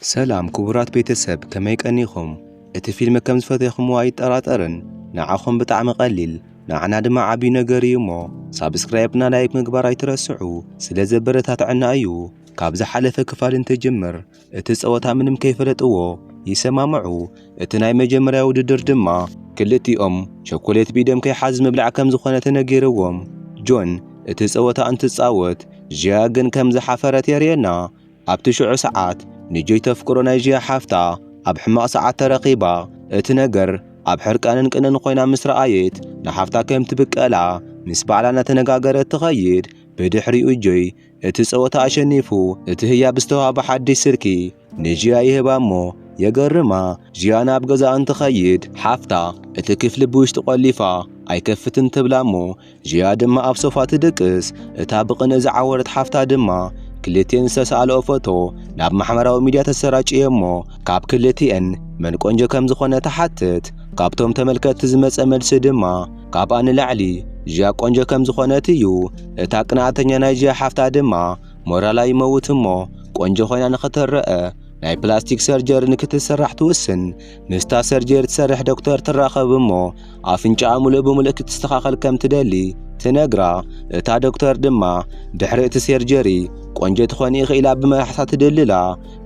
ሰላም ክቡራት ቤተሰብ፣ ከመይ ቀኒኹም? እቲ ፊልም ከም ዝፈተኹምዎ ኣይጠራጠርን። ንዓኹም ብጣዕሚ ቀሊል፣ ንዓና ድማ ዓብዪ ነገር እዩ እሞ፣ ሳብስክራይብና ላይክ ምግባር ኣይትረስዑ፣ ስለ ዘበረታትዐና እዩ። ካብ ዝሓለፈ ክፋል እንትጅምር፣ እቲ ጸወታ ምንም ከይፈለጥዎ ይሰማምዑ። እቲ ናይ መጀመርያ ውድድር ድማ፣ ክልቲኦም ቸኮሌት ብኢዶም ከይሓዙ ምብላዕ ከም ዝኾነ ተነጊርዎም። ጆን እቲ ጸወታ እንትጻወት፣ ዥያ ግን ከም ዝሓፈረት የርእየና። ኣብቲ ሽዑ ሰዓት፣ ንጆይ ተፍቅሮ ናይ ዥያ ሓፍታ ኣብ ሕማቕ ሰዓት ተረኺባ። እቲ ነገር ኣብ ሕርቃንን ቅንን ኮይና ምስ ረኣየት፣ ንሓፍታ ከም ትብቀላ ምስ ባዕላ እናተነጋገረት ትኸይድ። ብድሕሪኡ ጆይ እቲ ጸወታ ኣሸኒፉ፣ እቲ ህያብ ዝተዋህባ ሓድሽ ስልኪ ንዥያ ይህባ እሞ የገርማ። ዥያ ናብ ገዛ እንትኸይድ፣ ሓፍታ እቲ ክፍሊ ብውሽጢ ቆሊፋ ኣይከፍትን ትብላ እሞ፣ ዥያ ድማ ኣብ ሶፋ ትድቅስ። እታ ብቕንኢ ዝዓወረት ሓፍታ ድማ ክልቲኤን ዝተሳእለኦ ፎቶ ናብ ማሕበራዊ ሚድያ ተሰራጭዮ እሞ፣ ካብ ክልቲኤን መን ቆንጆ ከም ዝኾነ ትሓትት። ካብቶም ተመልከትቲ ዝመጸ መልሲ ድማ፣ ካብኣ ንላዕሊ ዥያ ቆንጆ ከም ዝኾነት እዩ። እታ ቅንኣተኛ ናይ ዥያ ሓፍታ ድማ ሞራላ ይመውት እሞ፣ ቆንጆ ኮይና ንኽትረአ ናይ ፕላስቲክ ሰርጀሪ ንክትሰራሕ ትውስን። ምስታ ሰርጀሪ ትሰርሕ ዶክተር ትራኸብ እሞ፣ ኣፍንጫኣ ሙሉእ ብሙሉእ ክትስተኻኸል ከም ትደሊ ትነግራ። እታ ዶክተር ድማ፣ ድሕሪ እቲ ሰርጀሪ ቆንጆ ትኾኒ ኢኺ ኢላ ብመላሕታ ትድልላ።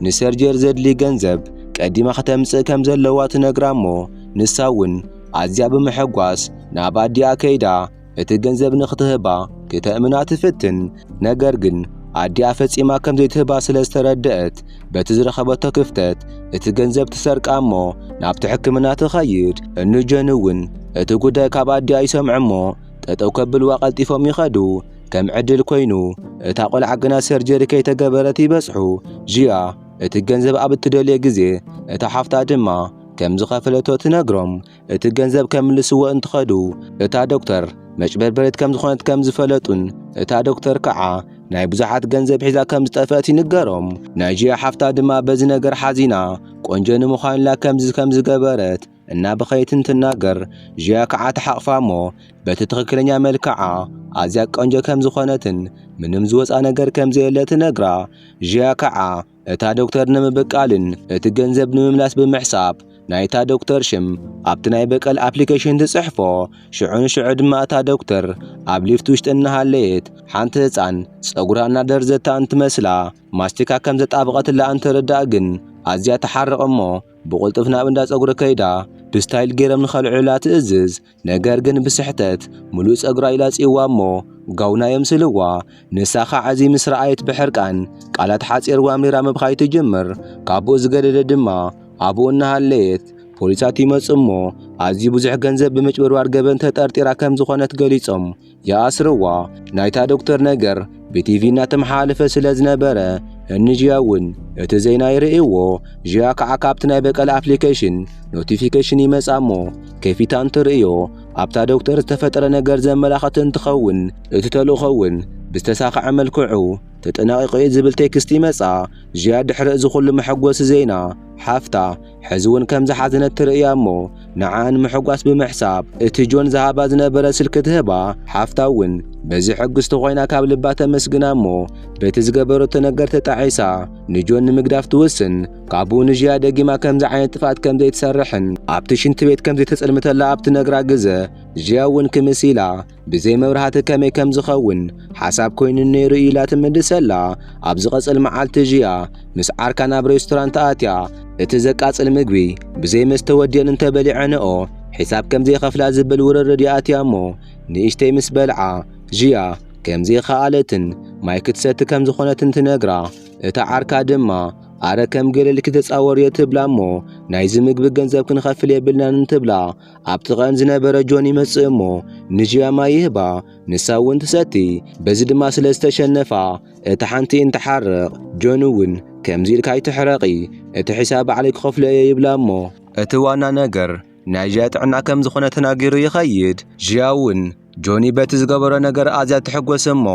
ንሰርጀሪ ዘድሊ ገንዘብ ቀዲማ ከተምጽእ ከም ዘለዋ ትነግራ እሞ፣ ንሳ እውን ኣዝያ ብምሕጓስ ናብ ኣዲኣ ከይዳ እቲ ገንዘብ ንኽትህባ ክተእምና ትፍትን። ነገር ግን ኣዲኣ ፈጺማ ከም ዘይትህባ ስለ ዝተረድአት፣ በቲ ዝረኸበቶ ክፍተት እቲ ገንዘብ ትሰርቃ እሞ ናብቲ ሕክምና ትኸይድ። እኑ ጆን እውን እቲ ጉዳይ ካብ ኣዲኣ ይሰምዑ እሞ፣ ጠጠው ከብልዋ ቀልጢፎም ይኸዱ። ከም ዕድል ኮይኑ፣ እታ ቆልዓ ግና ሰርጀሪ ከይተገበረት ይበጽሑ። ዥያ እቲ ገንዘብ ኣብ እትደልዮ ግዜ፣ እታ ሓፍታ ድማ ከም ዝኸፈለቶ ትነግሮም። እቲ ገንዘብ ከምልስዎ እንትኸዱ፣ እታ ዶክተር መጭበርበሪት ከም ዝኾነት ከም ዝፈለጡን፣ እታ ዶክተር ከዓ ናይ ብዙሓት ገንዘብ ሒዛ ከም ዝጠፍአት ይንገሮም። ናይ ዥያ ሓፍታ ድማ በዚ ነገር ሓዚና፣ ቆንጆ ንምዃንላ ከምዚ ከም ዝገበረት እናበኸየት እንትናገር፣ ዥያ ከዓ ተሓቕፋ እሞ፣ በቲ ትኽክለኛ መልክዓ ኣዝያ ቆንጆ ከም ዝኾነትን ምንም ዝወፃ ነገር ከም ዘየለ ትነግራ። ዥያ ከዓ እታ ዶክተር ንምብቃልን እቲ ገንዘብ ንምምላስ ብምሕሳብ፣ ናይታ ዶክተር ሽም ኣብቲ ናይ በቀል ኣፕሊኬሽን ትጽሕፎ። ሽዑ ንሽዑ ድማ እታ ዶክተር ኣብ ሊፍት ውሽጢ እናሃለየት፣ ሓንቲ ህፃን ጸጉራ እናደርዘታ እንትመስላ፣ ማስቲካ ከም ዘጣበቐትላ እንትርዳእ ግን፣ ኣዝያ ትሓርቕ እሞ፣ ብቕልጡፍ ናብ እንዳ ጸጉሪ ከይዳ፣ ብስታይል ገይሮም ንኸልዕሉላ ትእዝዝ። ነገር ግን ብስሕተት፣ ምሉእ ጸጉራ ኢላጽይዋ እሞ፣ ጋውና የምስልዋ። ንሳ ኸዓ እዚ ምስ ረኣየት ብሕርቃን፣ ቃላት ሓጺርዋ ኣምሪራ ምብኻይ ትጅምር። ካብኡ ዝገደደ ድማ፣ ኣብኡ እናሃለየት፣ ፖሊሳት ይመጹ እሞ፣ ኣዝዩ ብዙሕ ገንዘብ ብምጭብርባር ገበን ተጠርጢራ ከም ዝኾነት ገሊጾም፣ ይኣስርዋ። ናይታ ዶክተር ነገር ብቲቪ እናተመሓላለፈ ስለ ዝነበረ፣ እኒ ዥያ እውን እቲ ዜና ይርእይዎ። ዥያ ከዓ ካብቲ ናይ በቀል ኣፕሊኬሽን ኖቲፊኬሽን ይመጻ እሞ፣ ከፊታ እንትርእዮ፣ ኣብታ ዶክተር ዝተፈጠረ ነገር ዘመላኽት እንትኸውን፣ እቲ ተልእኾ እውን ብዝተሳኽዐ መልክዑ ተጠናቒቑ እዩ ዝብል ቴክስት ይመጻ። ዥያ ድሕሪ እዚ ኩሉ መሐጎሲ ዜና፣ ሓፍታ ሕዚ እውን ከም ዝሓዘነት ትርእያ እሞ፣ ንዓኣ ንምሕጓስ ብምሕሳብ፣ እቲ ጆን ዝሃባ ዝነበረ ስልኪ ትህባ። ሓፍታ እውን በዚ ሕጉስቲ ኮይና ካብ ልባ ተመስግና እሞ፣ በቲ ዝገበረቶ ነገር ተጣዒሳ ንጆን ንምግዳፍ ትውስን። ካብኡ ንዥያ ደጊማ ከምዚ ዓይነት ጥፍኣት ከም ዘይትሰርሕን ኣብቲ ሽንቲ ቤት ከም ዘይተጸልምተላ ኣብ ትነግራ ግዘ፣ ዥያ እውን ክምስ ኢላ፣ ብዘይ መብራህቲ ከመይ ከም ዝኸውን ሓሳብ ኮይኑ ነይሩ ኢላ ትምልሰላ። ኣብ ዝቐጽል መዓልቲ ዥያ ምስ ዓርካ ናብ ሬስቶራንት ኣትያ፣ እቲ ዘቃጽል ምግቢ ብዘይ መስተ ወዲኦን እንተበሊዐንኦ ሒሳብ ከም ዘይኸፍላ ዝብል ውርርድ ይኣትያ እሞ፣ ንእሽተይ ምስ በልዓ፣ ዥያ ከም ዘይኸኣለትን ማይ ክትሰቲ ከም ዝኾነትን ትነግራ። እታ ዓርካ ድማ፣ ኣረ ከም ገለ ኢልኪ ተጻወርዮ ትብላ እሞ፣ ናይዚ ምግቢ ገንዘብ ክንኸፍል የብልናን እንትብላ፣ ኣብ ጥቐን ዝነበረ ጆን ይመጽእ እሞ፣ ንዥያ ማይ ይህባ፣ ንሳ እውን ትሰቲ። በዚ ድማ ስለ ዝተሸነፋ፣ እታ ሓንቲ እንትሓርቕ፣ ጆን እውን ከምዚ ኢልካ ኣይትሕረቒ፣ እቲ ሒሳብ ባዕለይ ክኸፍሎ እየ ይብላ እሞ፣ እቲ ዋና ነገር ናይ ዥያ ጥዕና ከም ዝኾነ ተናጊሩ ይኸይድ። ዥያ እውን ጆኒ በቲ ዝገበሮ ነገር ኣዝያ ትሕጎስ እሞ፣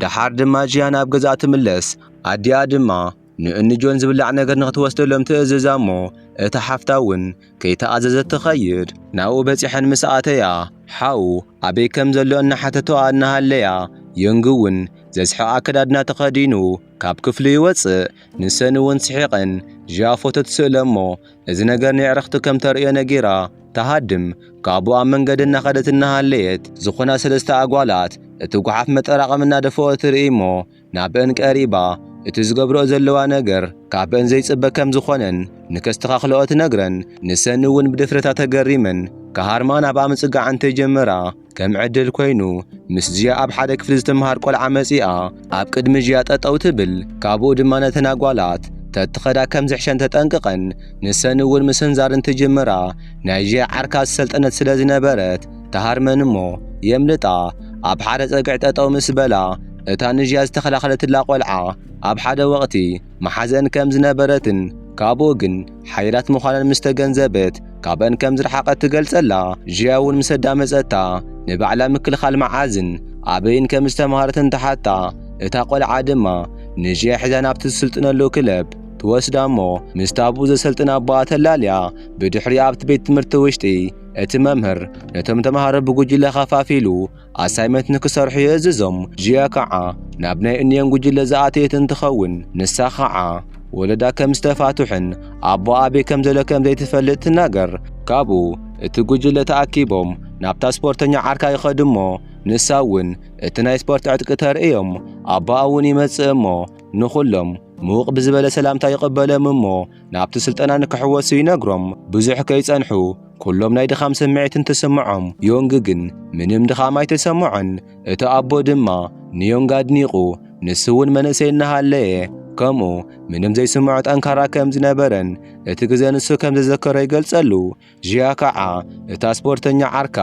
ደሓር ድማ ዥያ ናብ ገዛኣ ትምለስ። ኣዲኣ ድማ ንእኒ ጆን ዝብላዕ ነገር ንኽትወስደሎም ትእዝዛ እሞ፣ እታ ሓፍታ እውን ከይተኣዘዘት ትኸይድ። ናብኡ በጺሐን ምስ ኣተያ፣ ሓው ኣበይ ከም ዘሎ እናሓተቶኣ እናሃለያ፣ ዮንግ እውን ዘስሕቕ ኣከዳድና ተኸዲኑ ካብ ክፍሉ ይወጽእ። ንሰን እውን ስሒቐን ዥያ ፎቶ ትስእሎ እሞ፣ እዚ ነገር ንየዕርኽቱ ከም ተርእዮ ነጊራ ትሃድም። ካብኡ ኣብ መንገዲ እናኸደት እናሃለየት፣ ዝኾና ሰለስተ ኣጓላት እቲ ጓሓፍ መጠራቐሚ እናደፍኦ ትርኢ እሞ፣ ናብአን ቀሪባ፣ እቲ ዝገብርኦ ዘለዋ ነገር ካብአን ዘይጽበ ከም ዝኾነን ንከስተኻኽልኦ ትነግረን። ንሰን እውን ብድፍረታ ተገሪመን፣ ክሃርማ ናብኣ ምጽጋዕ እንተጀመራ፣ ከም ዕድል ኮይኑ፣ ምስ ጅያ ኣብ ሓደ ክፍሊ ዝተምሃር ቆልዓ መጺኣ፣ ኣብ ቅድሚ ጅያ ጠጠው ትብል። ካብኡ ድማ ነተን ኣጓላት ተትኸዳ ከም ዝሕሸን ተጠንቅቐን። ንሰን እውን ምስንዛር እንትጅምራ፣ ናይ ጅያ ዓርካ ዝሰልጠነት ስለ ዝነበረት፣ ተሃርመን እሞ የምልጣ። ኣብ ሓደ ጸግዒ ጠጠው ምስ በላ፣ እታ ንጅያ ዝተኸላኸለትላ ቆልዓ ኣብ ሓደ ወቕቲ መሓዘን ከም ዝነበረትን፣ ካብኡ ግን ሓይላት ምዃነን ምስ ተገንዘበት፣ ካብአን ከም ዝረሓቐት ትገልጸላ። ጅያ እውን ምስ ኣዳመጸታ፣ ንባዕላ ምክልኻል መዓዝን ኣበይን ከም ዝተምሃረትን ትሓታ። እታ ቆልዓ ድማ ንጅያ ሒዛ ናብቲ ዝስልጥነሉ ክለብ ትወስዳ እሞ፣ ምስታ ኣብኡ ዘሰልጥን ኣቦኣ ተላልያ። ብድሕሪኡ ኣብቲ ቤት ትምህርቲ ውሽጢ እቲ መምህር ነቶም ተምሃሮ ብጉጅለ ኸፋፊሉ ኣሳይመንት ንክሰርሑ የእዝዞም። ጅያ ከዓ ናብ ናይ እኒኦን ጉጅለ ዝኣተየት እንትኸውን፣ ንሳ ከዓ ወለዳ ከም ዝተፋትሑን ኣቦኣ ኣበይ ከም ዘሎ ከም ዘይትፈልጥ ትናገር። ካብኡ እቲ ጉጅለ ተኣኪቦም ናብታ ስፖርተኛ ዓርካ ይኸዱ እሞ፣ ንሳ እውን እቲ ናይ ስፖርት ዕጥቂ ተርእዮም። ኣቦኣ እውን ይመጽእ እሞ፣ ንኹሎም ምውቕ ብዝበለ ሰላምታ ይቕበሎም እሞ፣ ናብቲ ስልጠና ንክሕወሱ ይነግሮም። ብዙሕ ከይጸንሑ፣ ኩሎም ናይ ድኻም ስምዒት እንትስምዖም፣ ዮንግ ግን ምንም ድኻም ኣይተሰምዖን። እቲ ኣቦ ድማ ንዮንግ ኣድኒቑ፣ ንሱ እውን መንእሰይ እናሃለየ፣ ከምኡ ምንም ዘይስምዖ ጠንካራ ከም ዝነበረን፣ እቲ ግዜ ንሱ ከም ዘዘከሮ ይገልጸሉ። ዥያ ከዓ እታ ስፖርተኛ ዓርካ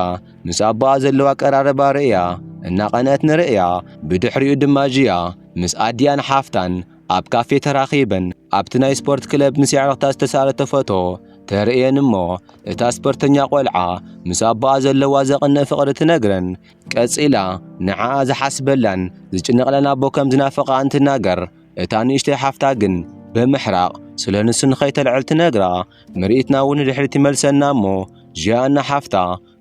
ምስ ኣቦኣ ዘለዋ ኣቀራርባ ርእያ፣ እናቐንአት ንርእያ። ብድሕሪኡ ድማ ዥያ ምስ ኣዲኣን ሓፍታን ኣብ ካፌ ተራኺበን፣ ኣብቲ ናይ ስፖርት ክለብ ምስ የዕርኽታ ዝተሳእለቶ ፎቶ ተርእየን እሞ፣ እታ ስፖርተኛ ቆልዓ ምስ ኣቦኣ ዘለዋ ዘቕንእ ፍቕሪ ትነግረን። ቀጺላ ንዓኣ ዝሓስበላን ዝጭነቕላን ኣቦ ከም ዝናፈቓ እንትናገር፣ እታ ንእሽተይ ሓፍታ ግን ብምሕራቕ ስለ ንሱ ንኸይተልዕል ትነግራ። ምርኢትና እውን ንድሕሪት ይመልሰና እሞ፣ ዥያ እና ሓፍታ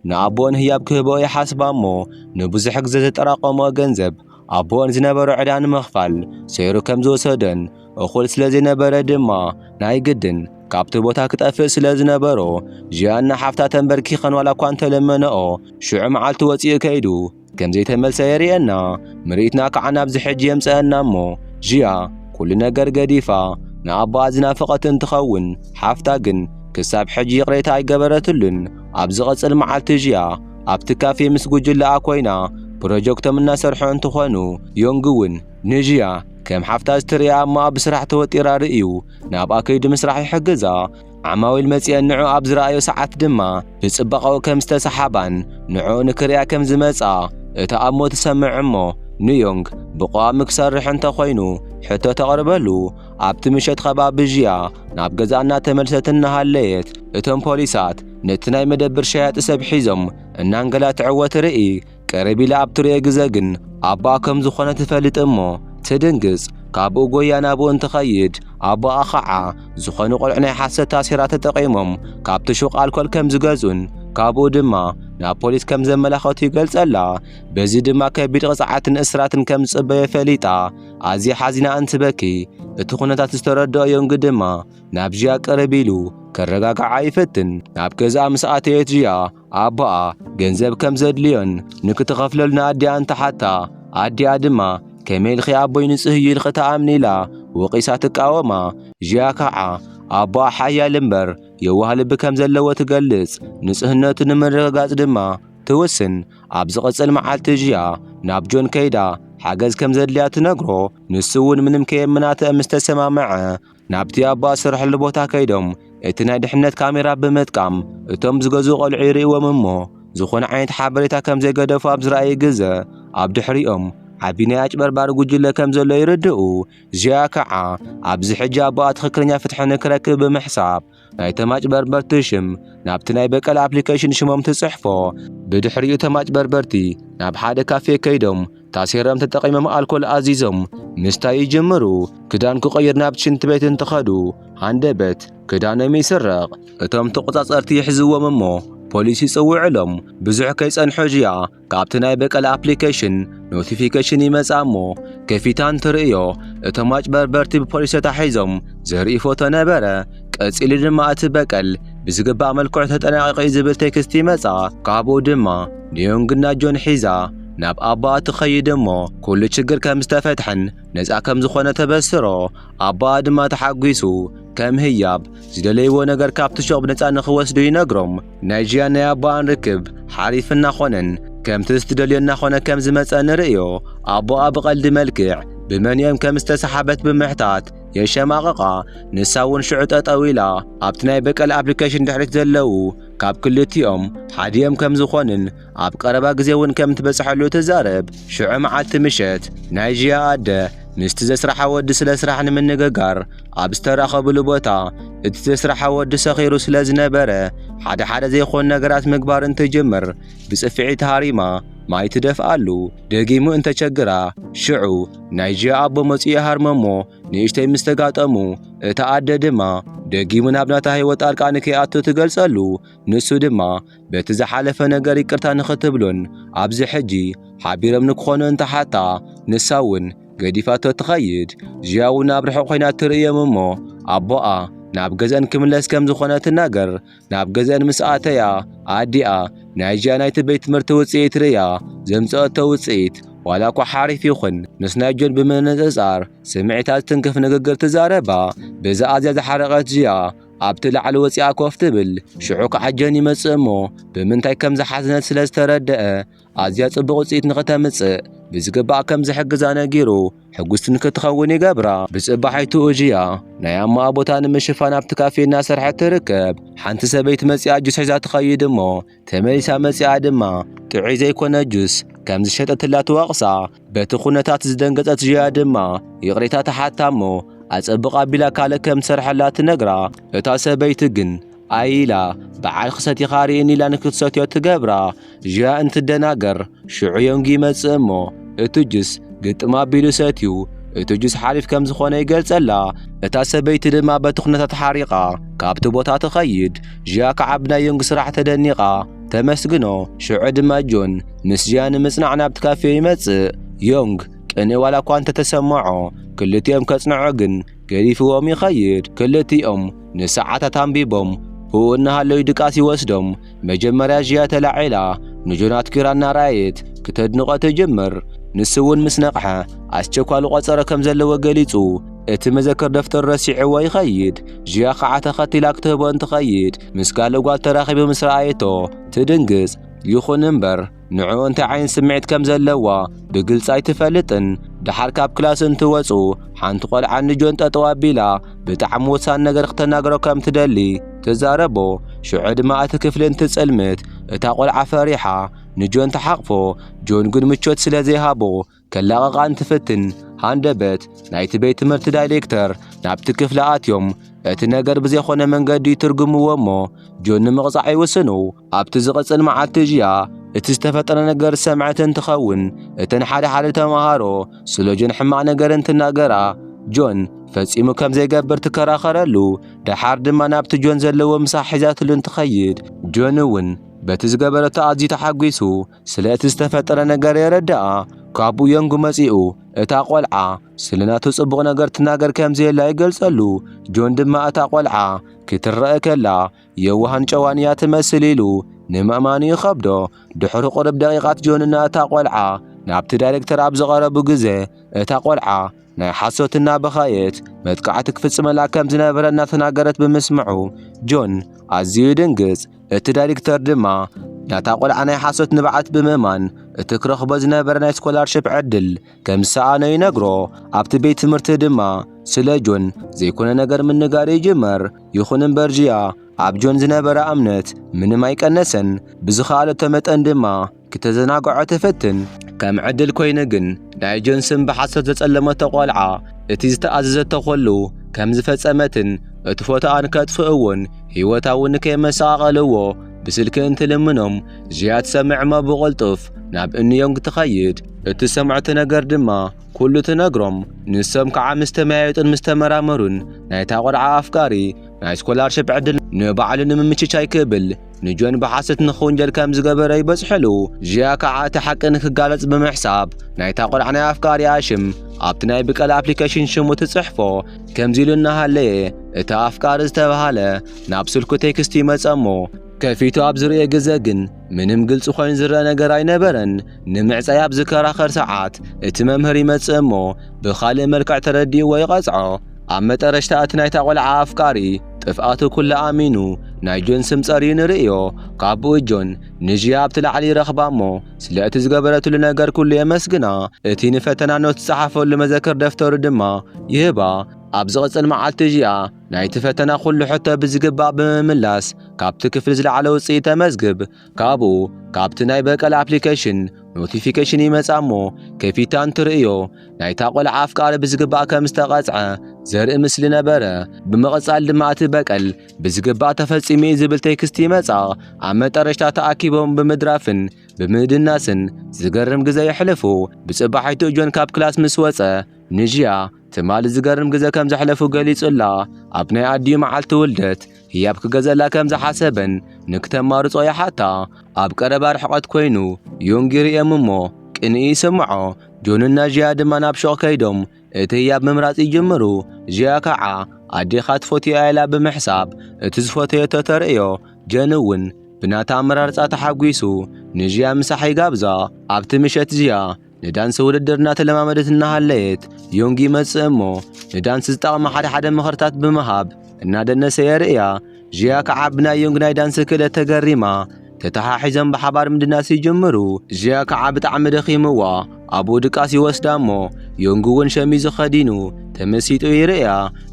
ንኣቦኦን ህያብ ክህብኦ ይሓስባ እሞ፣ ንብዙሕ ግዜ ዘጠራቐምኦ ገንዘብ ኣቦኦን ዝነበሮ ዕዳ ንምኽፋል ሰይሩ ከም ዝወሰደን፣ እኹል ስለ ዘይነበረ ድማ ናይ ግድን ካብቲ ቦታ ክጠፍእ ስለ ዝነበሮ፣ ዥያ እና ሓፍታ ተንበርኪኸን ዋላ እኳ እንተለመነኦ፣ ሽዑ መዓልቲ ወፂኡ ከይዱ ከም ዘይተመልሰ የርእየና። ምርኢትና ከዓ ናብዚ ሕጂ የምፀአና እሞ፣ ዥያ ኩሉ ነገር ገዲፋ ንኣቦኣ ዝናፈቐት እንትኸውን፣ ሓፍታ ግን ክሳብ ሕጂ ይቕሬታ ኣይገበረትሉን። ኣብ ዝቐጽል መዓልቲ ዥያ ኣብቲ ካፌ ምስ ጉጅለኣ ኮይና ፕሮጀክቶም እናሰርሑ እንትኾኑ፣ ዮንግ እውን ንዥያ ከም ሓፍታ ዝትርእያ እሞ ኣብ ስራሕ ተወጢራ ርእዩ ናብኣ ከይዱ ምስራሕ ይሕግዛ። ዓማዊል መጺአን ንዑ ኣብ ዝረኣዮ ሰዓት ድማ ብጽባቐኡ ከም ዝተሰሓባን ንዕኡ ንክርእያ ከም ዝመጻ እታ ኣሞ ትሰምዕ እሞ ንዮንግ ብቐዋሚ ክሰርሕ እንተኾይኑ ሕቶ ተቕርበሉ። ኣብቲ ምሸት ከባቢ ዥያ ናብ ገዛ እናተመልሰት እናሃለየት እቶም ፖሊሳት ነቲ ናይ መደብር ሸያጢ ሰብ ሒዞም እናንገላትዕዎ ትርኢ። ቀረብ ኢላ ኣብ ትርእዮ ግዘ ግን ኣቦኣ ከም ዝኾነ ትፈልጥ እሞ ትድንግጽ። ካብኡ ጎያ ናብኡ እንትኸይድ ኣቦኣ ኸዓ ዝኾኑ ቆልዑ ናይ ሓሰት ታሴራ ተጠቒሞም ካብቲ ሹቕ ኣልኮል ከም ዝገዝኡን ካብኡ ድማ ናብ ፖሊስ ከም ዘመላኸቱ ይገልጸላ። በዚ ድማ ከቢድ ቅጽዓትን እስራትን ከም ዝጽበዮ ፈሊጣ ኣዝያ ሓዚና እንትበኪ፣ እቲ ኩነታት ዝተረድኦ ዮንግ ድማ ናብ ዥያ ቅርብ ኢሉ ከረጋግዓ ይፈትን። ናብ ገዝኣ ምስ ኣተየት ዥያ ኣቦኣ ገንዘብ ከም ዘድልዮን ንክትኸፍለሉ ንኣዲኣ እንትሓታ፣ ኣዲኣ ድማ ከመይ ኢልኺ ኣቦይ ንጹህ እዩ ኢልኺ ትኣምኒ ኢላ ወቒሳ ትቃወማ። ዥያ ከዓ ኣቦኣ ሓያል እምበር የዋህ ልቢ ከም ዘለዎ ትገልጽ። ንጽህነቱ ንምርግጋጽ ድማ ትውስን። ኣብ ዝቕጽል መዓልቲ ዥያ ናብ ጆን ከይዳ ሓገዝ ከም ዘድልያ ትነግሮ። ንሱ እውን ምንም ከየምናተ ምስ ተሰማምዐ ናብቲ ኣቦኣ ዝሰርሐሉ ቦታ ከይዶም እቲ ናይ ድሕነት ካሜራ ብምጥቃም እቶም ዝገዝኡ ቆልዑ ይርእዎም እሞ ዝኾነ ዓይነት ሓበሬታ ከም ዘይገደፉ ኣብ ዝረኣየ ግዘ ኣብ ድሕሪኦም ዓቢ ናይ ኣጭበርባሪ ጉጅለ ከም ዘሎ ይርድኡ። ዥያ ከዓ ኣብዚ ሕጂ ኣቦኣ ትኽክለኛ ፍትሒ ንክረክብ ብምሕሳብ ናይቶም ኣጭበርበርቲ ሽም ናብቲ ናይ በቀል ኣፕሊኬሽን ሽሞም ትጽሕፎ። ብድሕሪኡ እቶም ኣጭበርበርቲ ናብ ሓደ ካፌ ከይዶም ታሴሮም ተጠቒሞም ኣልኮል ኣዚዞም ምስታይ ይጅምሩ። ክዳን ክቐይር ናብ ሽንት ቤት እንትኸዱ ሃንደበት ክዳኖም ይስረቕ። እቶም ተቖጻጸርቲ ይሕዝዎም እሞ ፖሊስ ይጽውዕሎም። ብዙሕ ከይጸንሑ ጅያ ካብቲ ናይ በቀል ኣፕሊኬሽን ኖቲፊኬሽን ይመጽኣ እሞ ከፊታ እንትርእዮ እቶም ኣጭበርበርቲ ብፖሊስ ተታሒዞም ዘርኢ ፎቶ ነበረ። ቀጺሉ ድማ እቲ በቀል ብዝግባእ መልክዑ ተጠናቒቑ እዩ ዝብል ቴክስት ይመጽኣ። ካብኡ ድማ ንዮንግና ጆን ሒዛ ናብ ኣቦኣ ትኸይድ እሞ ኩሉ ችግር ከም ዝተፈትሐን ነጻ ከም ዝኾነ ተበስሮ። ኣቦኣ ድማ ተሓጒሱ ከም ህያብ ዝደለይዎ ነገር ካብቲ ሹቕ ብነጻ ንኽወስዱ ይነግሮም። ናይ ጅያን ናይ ኣቦኣን ርክብ ሓሪፍ እናኾነን ከምቲ ዝትደልዮ እናኾነ ከም ዝመጸ ንርእዮ። ኣቦኣ ብቐልዲ መልክዕ ብመን እዮም ከም ዝተሰሓበት ብምሕታት የሸማቕቓ። ንሳ እውን ሽዑ ጠጠው ኢላ ኣብቲ ናይ በቀል ኣፕሊኬሽን ድሕሪት ዘለዉ ካብ ክልቲኦም ሓዲኦም ከም ዝኾንን ኣብ ቀረባ ግዜ እውን ከም ትበጽሐሉ ትዛረብ። ሽዑ መዓልቲ ምሸት ናይ ጅያ ኣደ ምስቲ ዘስርሓ ወዲ ስለ ስራሕ ንምንግጋር ኣብ ዝተራኸብሉ ቦታ እቲ ዘስርሓ ወዲ ሰኺሩ ስለ ዝነበረ ሓደ ሓደ ዘይኾኑ ነገራት ምግባር እንትጅምር ብጽፍዒ ተሃሪማ ማይ ትደፍኣሉ። ደጊሙ እንተቸግራ ሽዑ ናይ ጅያ ኣቦ መጺኡ ይሃርሞ እሞ ንእሽተይ ምስ ተጋጠሙ እታ ኣደ ድማ ደጊሙ ናብ ናታ ህይወት ጣልቃ ንከይኣቱ ትገልጸሉ። ንሱ ድማ በቲ ዝሓለፈ ነገር ይቅርታ ንኽትብሎን ኣብዚ ሕጂ ሓቢሮም ንክኾኑ እንተሓታ ንሳ እውን ገዲፋቶ ትኸይድ። ጅያ እውን ኣብ ርሑቕ ኮይና ትርእዮም እሞ ኣቦኣ ናብ ገዝአን ክምለስ ከም ዝኾነ ትናገር። ናብ ገዝአን ምስ ኣተያ ኣዲኣ ናይ ጅያ ናይቲ ቤት ትምህርቲ ውፅኢት ርእያ ዘምፀአቶ ውፅኢት ዋላ እኳ ሓሪፍ ይኹን ምስ ናይ ጆን ብምንፅፃር ስምዒታት ትንክፍ ንግግር ትዛረባ። በዚ ኣዝያ ዝሓረቐት ጅያ ኣብቲ ላዕሊ ወፂኣ ኮፍ ትብል። ሽዑ ከዓ ጆን ይመፅእ እሞ ብምንታይ ከም ዝሓዘነት ስለ ዝተረደአ ኣዝያ ጽቡቕ ውጽኢት ንኽተምጽእ ብዝግባእ ከም ዝሕግዛ ነጊሩ ሕጉስቲ ንክትኸውን ይገብራ። ብጽባሒቱ ጅያ ናይ ኣማኣ ቦታ ንምሽፋን ኣብቲ ካፌ እናሰርሐት ትርከብ። ሓንቲ ሰበይቲ መጺኣ ጁስ ሒዛ ትኸይድ እሞ ተመሊሳ መጺኣ ድማ ጥዑይ ዘይኮነ ጁስ ከም ዝሸጠትላ ትወቕሳ። በቲ ኩነታት ዝደንገጸት ጅያ ድማ ይቕሬታ ትሓታ እሞ ኣጸብቕ ኣቢላ ካልእ ከም ትሰርሐላ ትነግራ። እታ ሰበይቲ ግን ኣይ ኢላ፣ በዓልኺ ሰቲኻ ርእይኒ ኢላ ንክትሰትዮ ትገብራ። ጅያ እንትደናገር ሽዑ ዮንግ ይመጽእ እሞ እቲ ጁስ ግጥም ኣቢሉ ሰትዩ እቲ ጁስ ሓሪፍ ከም ዝኾነ ይገልጸላ። እታ ሰበይቲ ድማ በቲ ኩነታት ሓሪቓ ካብቲ ቦታ ትኸይድ። ጅያ ከዓ ብናይ ዮንግ ስራሕ ተደኒቓ ተመስግኖ። ሽዑ ድማ ጆን ምስ ጅያ ንምጽናዕ ናብቲ ካፌ ይመጽእ። ዮንግ ቅንኢ ዋላ እኳ እንተተሰምዖ ክልቲኦም ከጽንዖ ግን ገዲፍዎም ይኸይድ። ክልቲኦም ንሰዓታት ኣንቢቦም ብኡ እናሃለዩ ድቃስ ይወስዶም። መጀመርያ ጅያ ተላዒላ ንጆን ኣትኲራ እናረኣየት ክተድንቖ ትጅምር። ንሱ እውን ምስ ነቕሐ ኣስቸኳሊ ቆጸሮ ከም ዘለዎ ገሊጹ እቲ መዘክር ደፍተር ረሲዕዎ ይኸይድ። ጅያ ከዓ ተኸቲላ ክትህቦ እንትኸይድ ምስ ካልእ ጓል ተራኺቡ ምስ ረኣየቶ ትድንግጽ። ይኹን እምበር ንዕኡ እንታይ ዓይነት ስምዒት ከም ዘለዋ ብግልጺ ኣይትፈልጥን። ደሓር ካብ ክላስ እንትወጹ ሓንቲ ቆልዓ ንጆን ጠጠው ኣቢላ ብጣዕሚ ወሳኒ ነገር ክተናግሮ ከም ትደሊ ትዛረቦ። ሽዑ ድማ እቲ ክፍሊ እንትጽልምት እታ ቆልዓ ፈሪሓ ንጆን ትሓቕፎ። ጆን ግን ምቾት ስለ ዘይሃቦ ከላቕቓ እንትፍትን ሃንደበት ናይቲ ቤት ትምህርቲ ዳይሬክተር ናብቲ ክፍሊ ኣትዮም እቲ ነገር ብዘይኮነ መንገዲ ይትርጉምዎ እሞ ጆን ንምቕጻዕ ይውስኑ። ኣብቲ ዝቕጽል መዓልቲ ጅያ እቲ ዝተፈጠረ ነገር ዝሰምዐት እንትኸውን እተን ሓደ ሓደ ተምሃሮ ስለ ጆን ሕማቕ ነገር እንትናገራ ጆን ፈጺሙ ከም ዘይገብር ትከራኸረሉ። ደሓር ድማ ናብቲ ጆን ዘለዎ ምሳሕ ሒዛትሉ እንትኸይድ ጆን እውን በቲ ዝገበረቶ ኣዝዩ ተሓጒሱ ስለ እቲ ዝተፈጠረ ነገር የረድኣ። ካብኡ ዮንግ መጺኡ እታ ቆልዓ ስለ ናቱ ጽቡቕ ነገር ትናገር ከም ዘየላ ይገልጸሉ። ጆን ድማ እታ ቆልዓ ክትረአ ከላ የዋህን ጨዋን እያ ትመስል ኢሉ ንምእማኑ ይኸብዶ። ድሕሪ ቁሩብ ደቂቓት ጆንና እታ ቆልዓ ናብቲ ዳይሬክተር ኣብ ዝቐረቡ ግዜ እታ ቆልዓ ናይ ሓሶት እናበኸየት መጥቃዕቲ ክፍጽመላ ከም ዝነበረ እናተናገረት ብምስምዑ ጆን ኣዝዩ ይድንግጽ። እቲ ዳይሬክተር ድማ ናታ ቆልዓ ናይ ሓሶት ንብዓት ብምእማን እቲ ክረኽቦ ዝነበረ ናይ ስኮላርሽፕ ዕድል ከም ዝሰኣኖ ይነግሮ። ኣብቲ ቤት ትምህርቲ ድማ ስለ ጆን ዘይኮነ ነገር ምንጋር ይጅመር። ይኹን እምበር ጅያ ኣብ ጆን ዝነበራ እምነት ምንም ኣይቀነሰን። ብዝኸኣለቶ መጠን ድማ ክተዘናግዖ ትፍትን። ከም ዕድል ኮይኑ ግን ናይ ጆን ስም ብሓሶት ዘጸለመቶ ቆልዓ እቲ ዝተኣዘዘቶ ኩሉ ከም ዝፈጸመትን እቲ ፎቶኣን ከጥፍእዎን ህይወታ እውን ከየመሰቓቐልዎ ብስልኪ እንትልምኖም ጅያ ትሰምዕ እሞ ብቕልጡፍ ናብ እኒ ዮንግ ትኸይድ። እትሰምዖ እቲ ነገር ድማ ኩሉ ትነግሮም። ንሶም ከዓ ምስ ተመያየጡን ምስ ተመራመሩን ናይታ ቆልዓ ኣፍቃሪ ናይ ስኮላርሽፕ ዕድል ንባዕሉ ንምምችቻይ ክብል ንጆን ብሓሰት ንኽውንጀል ከም ዝገበረ ይበጽሐሉ። ዥያ ከዓ እቲ ሓቂ ንክጋለጽ ብምሕሳብ ናይታ ቆልዓ ናይ ኣፍቃሪኣ ሽም ኣብቲ ናይ ብቀል ኣፕሊኬሽን ሽሙ ትጽሕፎ። ከምዚ ኢሉ እናሃለየ እቲ ኣፍቃሪ ዝተባሃለ ናብ ስልኩ ቴክስት ይመጸ እሞ ከፊቱ ኣብ ዝርእየ ግዘ ግን ምንም ግልጺ ኮይኑ ዝረአ ነገር ኣይነበረን። ንምዕጻይ ኣብ ዝከራኸር ሰዓት እቲ መምህር ይመጽእ እሞ ብኻልእ መልክዕ ተረዲእዎ ይቐጽዖ። ኣብ መጠረሽታ እቲ ናይታ ቆልዓ ኣፍቃሪ ጥፍኣቱ ኩሉ ኣሚኑ ናይ ጆን ስም ጸርዩ ንርእዮ። ካብኡ ጆን ንዥያ ኣብቲ ላዕሊ ይረኽባ እሞ ስለ እቲ ዝገበረትሉ ነገር ኩሉ የመስግና። እቲ ንፈተና ኖት ዝጸሓፈሉ መዘክር ደፍተሩ ድማ ይህባ። ኣብ ዝቕጽል መዓልቲ ዥያ ናይቲ ፈተና ኩሉ ሕቶ ብዝግባእ ብምምላስ ካብቲ ክፍሊ ዝለዓለ ውጽኢት ተመዝግብ። ካብኡ ካብቲ ናይ በቀል ኣፕሊኬሽን ኖቲፊኬሽን ይመጻ እሞ ከፊታ እንትርእዮ ናይታ ቆልዓ ኣፍቃሪ ብዝግባእ ከም ዝተቐጽዐ ዘርኢ ምስሊ ነበረ። ብምቕጻል ድማ እቲ በቀል ብዝግባእ ተፈጺሙ እዩ ዝብል ቴክስት ይመጻ። ኣብ መጠረሽታ ተኣኪቦም ብምድራፍን ብምድናስን ዝገርም ግዜ የሕልፉ። ብጽባሒቱ ጆን ካብ ክላስ ምስ ወጸ ንዥያ ትማሊ ዝገርም ግዜ ከም ዘሕለፉ ገሊጹላ። ኣብ ናይ ኣዲኡ መዓልቲ ውልደት ህያብ ክገዘላ ከም ዝሓሰበን ንክተማርጾ ይሓታ። ኣብ ቀረባ ርሕቐት ኮይኑ ዮንግ ይርእዮም እሞ ቅንኢ ይስምዖ። ጆንና ዥያ ድማ ናብ ሹቕ ከይዶም እቲ ህያብ ምምራጽ ይጅምሩ። ዥያ ከዓ ኣዴኻ ትፈትዮ እያ ኢላ ብምሕሳብ እቲ ዝፈተየቶ ተርእዮ። ጀን እውን ብናታ ኣመራርጻ ተሓጒሱ ንዥያ ምሳሕ ይጋብዛ። ኣብቲ ምሸት ዥያ ንዳንስ ውድድር እናተለማመደት እናሃለየት ዮንግ ይመጽእ እሞ ንዳንስ ዝጠቕማ ሓደ ሓደ ምኽርታት ብምሃብ እናደነሰ የርእያ። ዥያ ከዓ ብናይ ዮንግ ናይ ዳንስ ክእለት ተገሪማ ተተሓሒዞም ብሓባር ምድናስ ይጅምሩ። ዥያ ከዓ ብጣዕሚ ደኺምዋ ኣብኡ ድቃስ ይወስዳ እሞ ዮንግ እውን ሸሚዙ ኸዲኑ ተመሲጡ ይርእያ።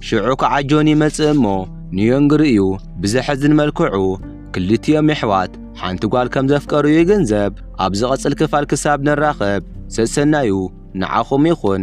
ሽዑ ከዓ ጆን ይመጽእ እሞ ንዮንግ ርእዩ ብዘሕዝን መልክዑ ክልቲኦም የሕዋት ሓንቲ ጓል ከም ዘፍቀሩ ይግንዘብ። ኣብ ዝቐጽል ክፋል ክሳብ ንራኸብ ሰሰናዩ ንዓኹም ይኹን።